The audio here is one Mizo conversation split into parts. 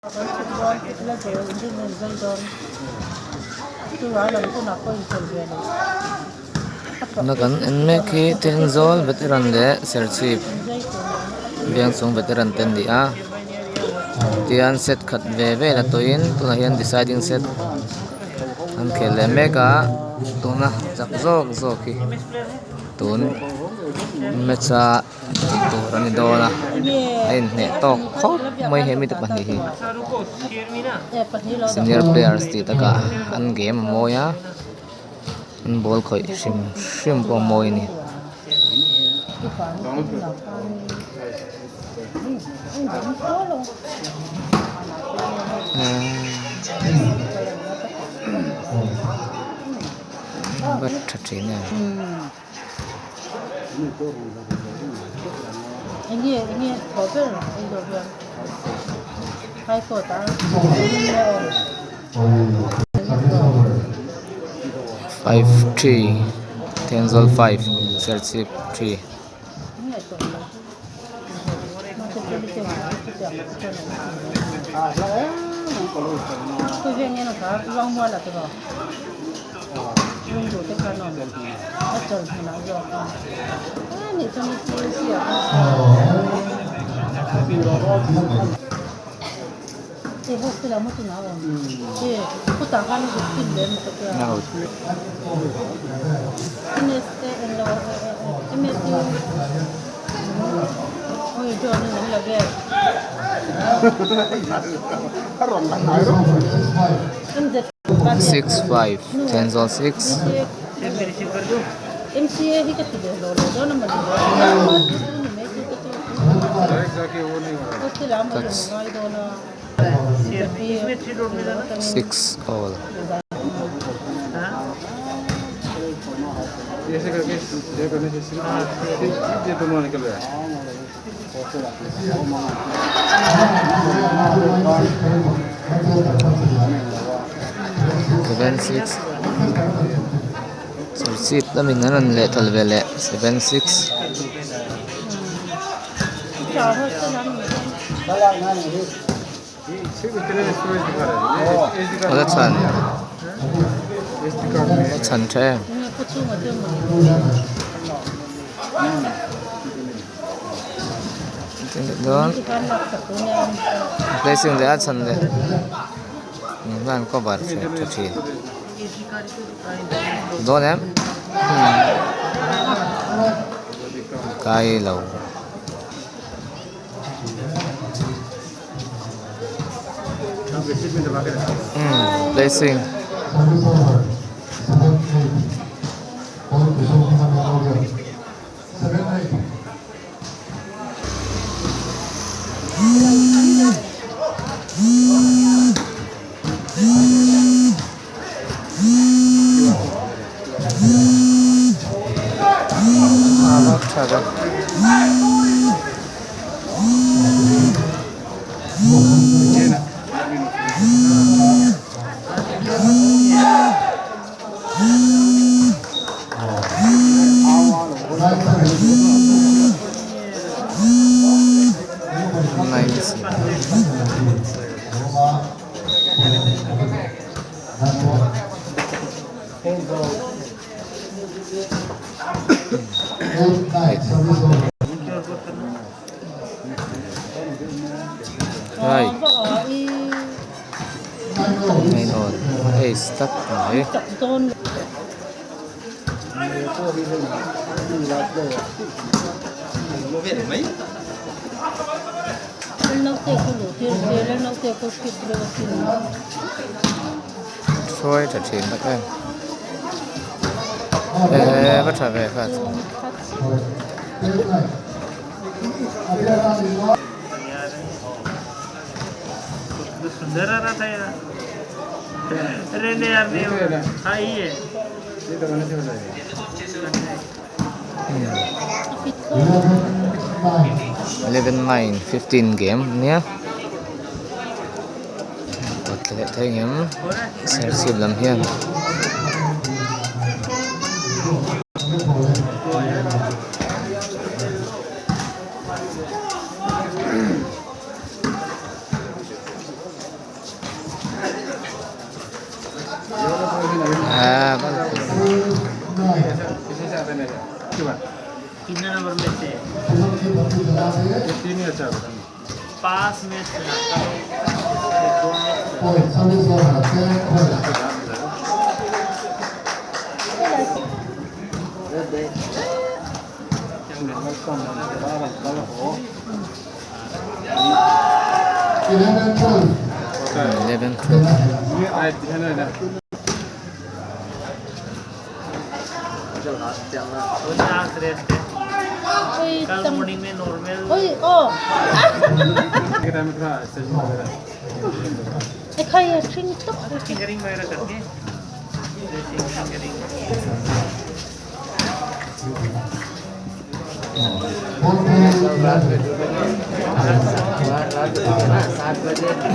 Tuna kan en mek hi Thenzawl veteran leh Serchhip vengchung veteran te an ni a tihian set khat ve ve la tawhin tunah hian deciding set an khel leh mek a tuna chak zawk zawk hi tun match a. Tih tur a ni dawn a a inhneh tawk khawp mai he mite pahnih hi senior players tih takah an game a mawi a an ball khawih hrim hrim pawh a mawi a ni. Va tha thin em. Five three Thenzawl five Serchhip three. Six five Thenzawl six. Touch six all. Seven six serchhip lamin an rawn leh thal ve leh seven six. Awle chhan a chhan tha em. Placing leh a chhan leh an cover tha thin dawn em kai lo. Placing. Hai nine all ace tak mai. Hruai tha thin tak em eee va tha ve kha chu. Eleven nine fifteen game ania kawt leh thei ang em serchhip lam hian.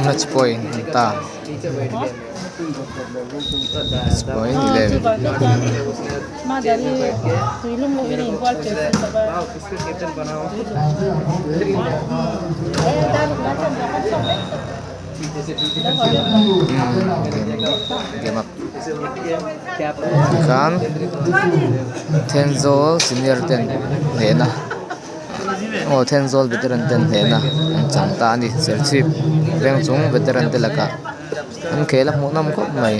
Match point an ta match point 11. Game up tikhan Thenzawl senior ten hnehna aw Thenzawl veteran ten hnehna an chang ta a ni Serchhip veng chung veteran te lakah an khel a hmuh nawm khawp mai.